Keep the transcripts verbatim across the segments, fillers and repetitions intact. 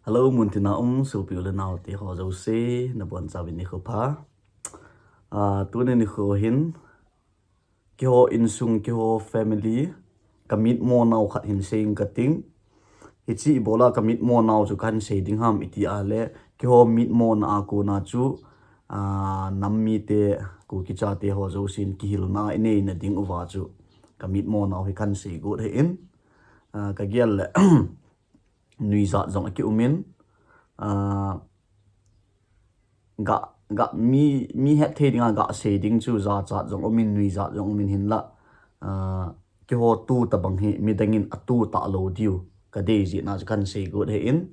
Hello, muntina um, sopi u le nao te ho jouse, nabonchauvin nikho pha. Ah, tuni nikho hin, keiho insung, keiho family, kamitmo nau khat hin seiyin kating. Hiche ibola kamitmo nau chu kahin sei ding ham iti a le, keiho mitmo na a kona chu, ah, nam mite, Kuki chate ho jousen kihilna inei na ding uva chu, kamitmo nau hi kahin sei got ahin. Ah, kagel le, nuijat jong aki umin, ah, ga, ga mi, mi hetthei dinga ga sei ding chu jachat jong umin, nuijat jong umin hinla, ah, keiho tu tabang hi midangin atu talou diu kadei jeh na chu kahin sei got ahin.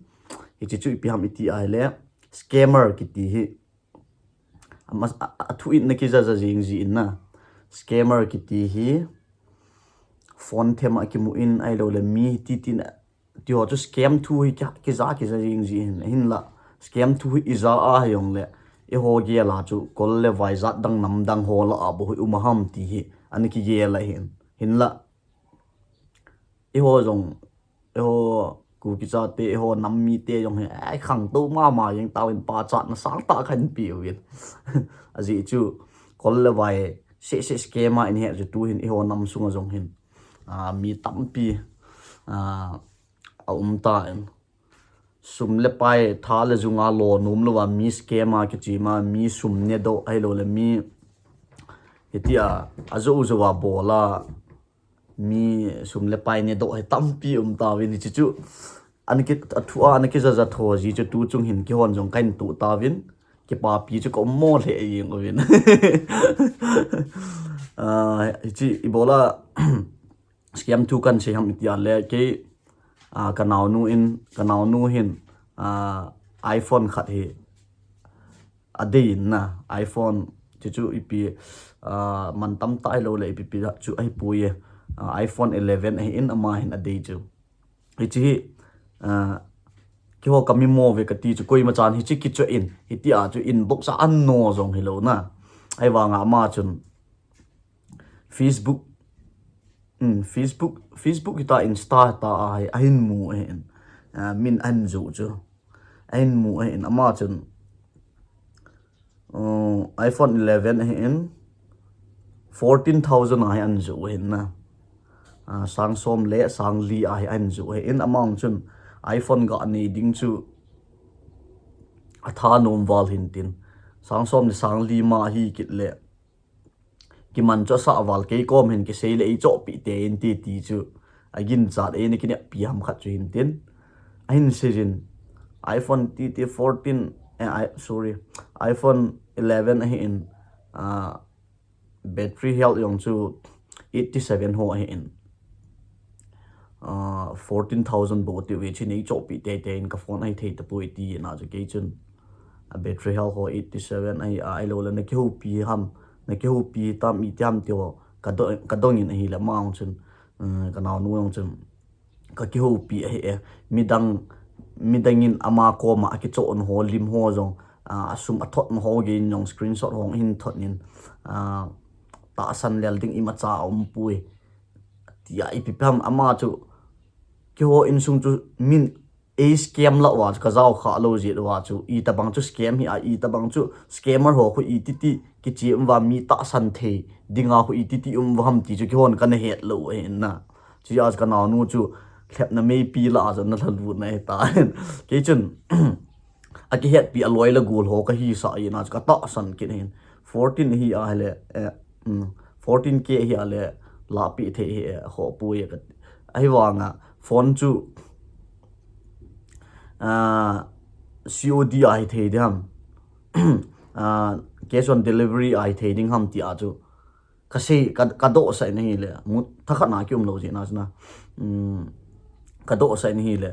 Hiche chu ipi ham iti a le, scammer kiti hi, ama, a, a thu in na kija ja jing ji in na. Scammer kiti hi, phone them a kimu in ahilou le mi titi na, tiho chu scam thu hi kija, kija, kija jing ji hin, hinla. Scam thu hi ija a hijong le, eiho gel a chu kol le vai jat dang nam dang ho lah a bou hi um a ham ti hi, ana kigel ahin. Hinla, eiho jong, eiho Kuki chate, eiho nam mite jong hi, ai khangtou mama jeng tauvin pachatna sangtah kahin pe uvin. Ajeh chu, kol le vai, se, se scam a in he chu tu hin eiho nam sunga jong hin. Ah, mi tampi, ah, a um tan. Sum le pai, tha le jung a lo nom louva, mi scam a kichim a, mi sum nedoh, ahilou le mi, hitia, ajou jou a bol a, mi sum le pai nedoh hi tampi um tauvin hiche chu. Ana ki, a thu a, ana kija ja tho ji chu tu chung hin keihon jong kahin tu tauvin. Kipapi chu ka um mo lheh jeng uvin. Ah, hiche ibola scam thu kahin sei ham iti a le kei, ah, ka naonu in, ka naonu hin, ah, iPhone khat hi adei in na, iPhone, chuchu ipi, ah, man tamtah hilou le ipi pi chu ahipoi e, ah, iPhone eleven ahin ama hin adei chu. Hiche hi, ah, keiho ka mimo ve kati chu koima chan hiche kichoh in, hitia chu inbox a an no jong hilou na. Ahivanga ama chun Facebook, um, Facebook, Facebook hita Insta hita a hi, ahin mu ahin. Ah, min ahin joh chu. Ahin mu ahin, ama chun, uh, iPhone eleven ahin, fourteen thousand a hi ahin joh ahin na. Ah, sang som le sang li a hi ahin joh ahin, ama chun iPhone ga nei ding chu athanom val hin tin. Sang som le sang li ma hi kit le. Kiman chu asah val kei kom hin kisei le eichohpeh tei in ti ti chu. Aginchat eina kineppi ham khat chu hin tin. Ahin seijin. iPhone ti ti fourteen, eh, I, sorry. iPhone eleven ahin, ah, battery health jong chu eighty seven ho ahin. Ah, fourteen thousand bou tiu ve chu neichohpeh tei tei in ka phone ahi thei tapoi ti na chu kei chun. A battery health ho eighty seven ahi a, ahilou le na kihoupi ham, na kihoupi tam iti ham ti ho, ka do, ka dong in ahile ama jong chun, um, ka naonu jong chun, ka kihoupi ahi e, midang, midang in ama koma akichoh na ho, lim ho jong, ah, asum athot na ho gei in jong screenshot ho ahin thot in, ah, tahsan lel ding imacha aumpoi. Tia ipi pi ham ama chu, keiho insung chu min ei scam lah uva chu ka jao kha lou jeh uva chu, itobang chu scam hi a, itobang chu scammer ho khu iti ti kichim uva mi tahsan thei dinga khu iti ti um uva ham ti chu keihon kana het lou ahin na. Chuti a chu ka naonu chu lhepna meipi lah a chu ana lhalut na ahitan. Kei chun akihetpi aloi le gol ho kahisah jeh a chu ka tahsan kit ahin. Fourteen ahi ahile, eh, um, fourteen K ahi ahile, lahpeh thei ahi e, khohpoi e ka. Ahivanga phone chu, ah, C O D a hithei ding ham, ah, cash on delivery a hithei ding ham tia chu. Ka sei, ka, ka dohsah in ahile, mu, thakhat na kium lou jeh na chu na. Um, ka dohsah in ahile.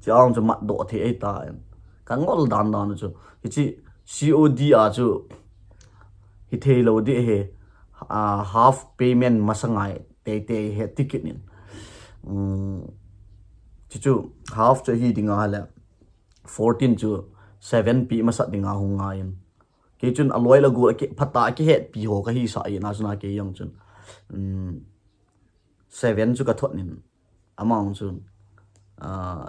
Chuti a chu matdoh thei ahitan. Ka ngol dan dan chu. Hiche C O D a chu hithei lou ding ahi, ah, half payment masang a tei tei ahi ti kit in. Um, chuchu half chu hi ding ahile, fourteen chu seven peh masat dinga hung ngai in. Kei chun aloi le gol a ki, phatah a kihetpi ho kahisah jeh a chu na kei jong chun. Um, seven chu ka thot in. Ama jong chun uh,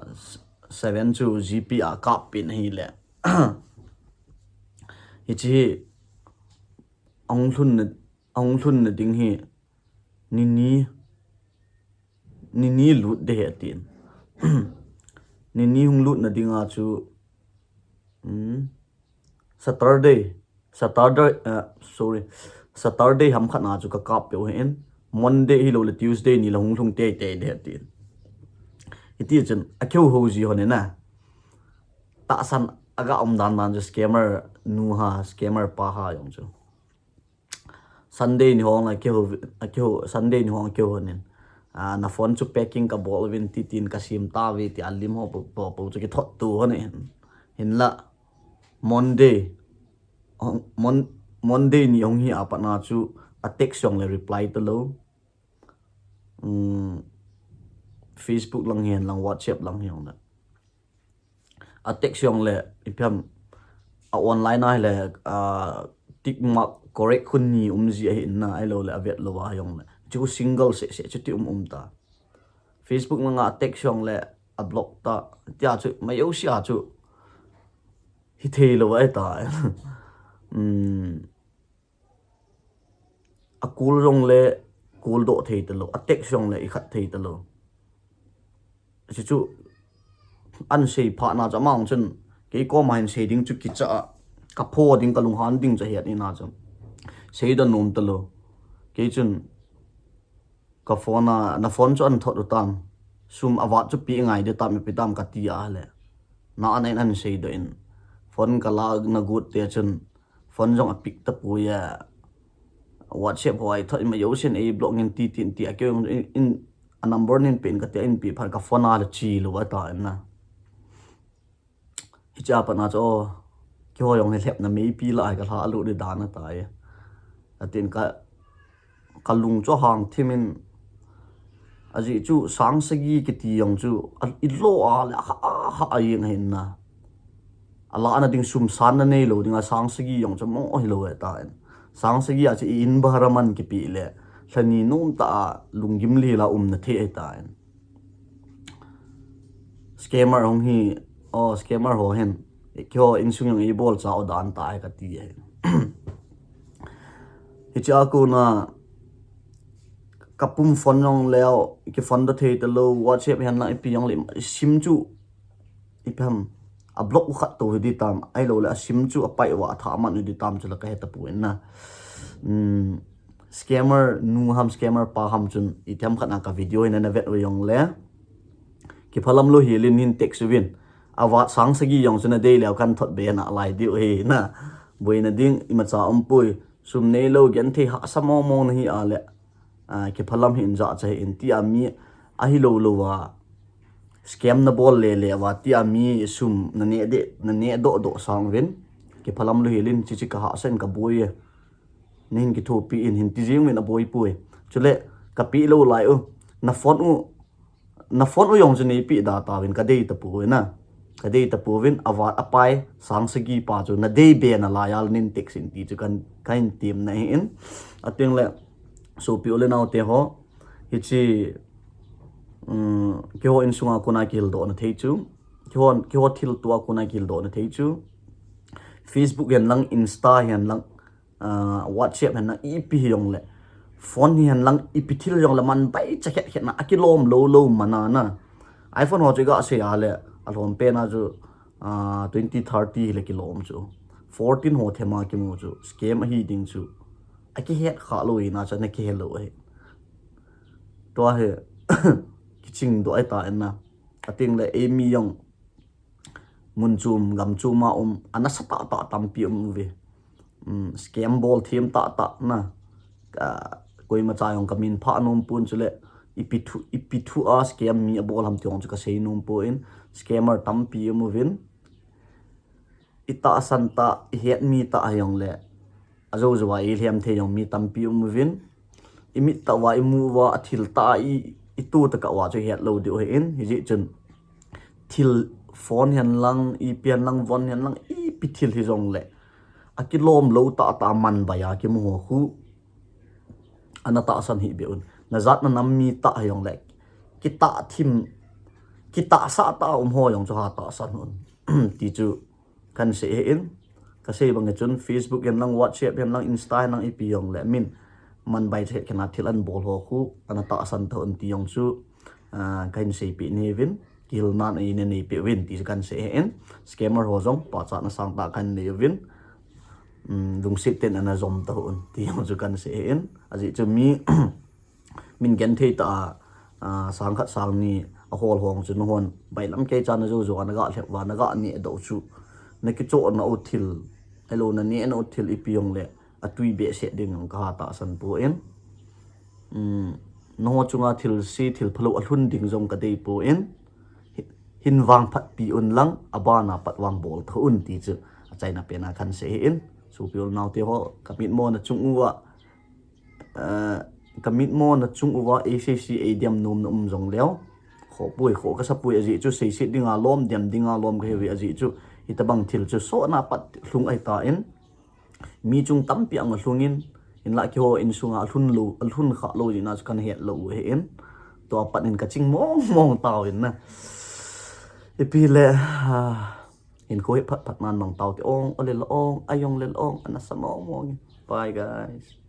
seven chu G P a kap pin ahile. Hichi ahung lhun na, ahung lhun na ding hi nini, nini lut de he tin. Nini hung lut na ding a chu, um, Saturday, Saturday, uh, sorry, Saturday ham khat na chu ka kap pe hin. Monday hi lo le Tuesday ni la hung lhung te te de tin. Hiti chun a keu ho ji hon na. Tahsan aga um dan dan chu scammer nu ha, scammer pa ha jong chu. Sunday ni hong a keu, a keu, Sunday ni hong a keu hon in. Ah, na phone chu packing ka bol vin ti tin ka sim ta ve ti a lim ho po, po, po chu ki thot tu hon in. Hin la Monday, hong, Mon-, Monday ni hong hi a pat na chu a text jong le reply ta lo. Um, Facebook lang hihen lang, WhatsApp lang hihen lang. A text jong le, ipi ham, a online a hile, a tick mark correct khun ni um ji ahi na, ahilo le a vet lo a jong le. Chu single se se chu ti um um ta. Facebook lang a text jong le, a block ta. Tia chu, mai yo si a chu. Hi thei lo ai ta. Um, A call jong le call doh thei ta lo, a text jong le i khat thei ta lo. Chu chu an sei pha na chu amang chun kei koma hin sei ding chu kicha a, ka pho ding ka lunghan ding chu het ni na chu. Sei da nom ta lo. Kei chun ka phone a, na phone chu an thot u tam. Sum a vat chu pi ngai de tam, ipi tam ka ti a le. Na an an sei do in. Phone ka la na gut te chun phone jong a pick ta pu ya. WhatsApp ho ai thot in ma yo sin ei block ngin ti tin ti a keu in, in a number nin pen ka ti in pi phat ka phone a le chi lo ata in na. Hicha pa na cho ki ho jong he lhep na mei pi la ai ka hla lu de dan ata e. Atin ka ka lung cho hang thimin. Aji chu sang sagi kiti jong chu a, i lo a le ha ha a jing hin na. A la na ding sum san na nei lo ding a sang sagi jong chu mo hi lo e ta in. Sang sagi a chu i in ba ra man kipi le. Lhani nom ta a lunggim li la um na the e ta in. Scammer hong hi, oh, scammer ho hin. Kyo insung jong i bol cha o dan ta e ka ti e. Hicha ko na ka pum phone jong leo, ki phone da thei ta lo, WhatsApp hen lang ipi jong le, sim chu, ipi ham, a block u khat to hi di tam, ai lo le a sim chu a pai wa a tha man u di tam chu la ka he ta pu in na. Um, scammer nu ham, scammer pa ham chun, i them khat na ka video hin na vet u jong le. Ki phalam lo hi lin hin text u vin. A vat sang sagi jong chu na dei leo kan thot be na lai di u hi na. Boi na ding, i ma cha um pui. Sum nei lo gen thei ha sa mong mong na hi a le. A, ki phalam hi in ja cha hi in ti a mi a hi lo lo wa. Scam na bol le le wa ti a mi sum na ne de, na ne do do sang vin. Ki phalam lo hi lin chi chi ka ha sen ka boi e. Nin ki thu pi in hin ti jing vin a boi pui. Chule ka pi lo lai u. Na phone u Na phone u jong chu nei pi da ta vin ka dei ta pu vin na. Ka dei ta pu vin a vat a pai sang sagi pa chu na dei be na la yal nin text in ti chu kan, kan tim na hi in. A ting le so pi u le nau te ho. Hichi, um, ki ho insung a kuna kil do na thei chu. Ki ho, ki ho thil tua kuna kil do na thei chu. Facebook hen lang, Insta hen lang. Ah, WhatsApp hen lang ipi hi jong le. Phone hi hen lang ipi thil jong le man bai cha khet khet na a ki lom lo lo mana na. iPhone ho chu ga se a le a lom pe na chu, ah, twenty thirty le ki lom chu. Fourteen ho thema ki mu chu. Scam a hi ding chu. A ki het kha lo i na cha na ki he lo e. Tua he ki ching do ai ta en na. A ting le ei mi jong mun chum, gam chum a um, a nasa ta ta tampi um ve. Um, scam bol thiam ta ta na. Ka, koima cha jong ka min pha nom pun chu le, ipi thu, ipi thu a scam mi a bol ham ti jong chu ka sei nom pun, scammer tampi um uvin. I tahsan ta, i het mi ta a jong le, a zo zo a i lhem thei jong mi tampi um uvin. I mit ta wa, i mu wa, a thil ta i, i tu ta ka wa chu het lo di u hi in, hi ji chun. Thil phone hen lang, ipi hen lang, von hen lang, ipi thil hi jong le. A ki lom lo ta ta man bai a ki mu ho khu. A na tahsan hi be un. Na jat na nam mi ta hi jong le. Ki ta thim, kitahsa tah a um ho jong chu ha tahsan un. Ti chu kan sei ahi in. Ka sei bang chun Facebook hen lang, WhatsApp hen lang, Insta hen lang, ipi jong le min man bai chet kena thil an bol ho khu ana tahsan tah un ti jong chu, ah, kan seipeh ni uvin, kihilna nei nei peh uvin ti chu kan sei ahi in. Scammer ho jong pachatna sangtah kan nei uvin. Um, lungset ten ana jom tah un ti jong chu kan sei ahi in. Ajeh chu mi min genthei tah a, ah, sang khat sang ni a hol hong chu nahon bailam kei cha na jou jou a na ga lhep uva, na ga neh doh chu, na kichohna u thil, ahilou na nehna u thil ipi jong le atui behseh ding jong ka ha tahsan poi. Um, naho chunga thil se thil phalou alhun ding jong ka dei poi. Hi-, hin vang phatpi un lang, abana pat vang bol tah un ti chu achaina pen a kan sei ahi in. Sopi u le nao te ho, ka mitmo na chung uva, eh, ka mitmo na chung uva, A C C A D M nom na um jong leu. Kho poi, kho ka sa poi, ajeh chu seiset dinga lom, dem dinga lom ka hi uve, ajeh chu hitabang thil chu sona pat lhung ahi tan. Mi chung tampi ang lhung in, hinlah keiho insunga lhun lou, lhun kha lou jeh in a chu kan het lou u ahi in. Tua pat in ka ching mong mong tau in na. Ipi le, ah, hinkho hi phat phat nan mang tau te ong, o le la ong, a jong le la ong, ana sa mong mong in. Bye guys.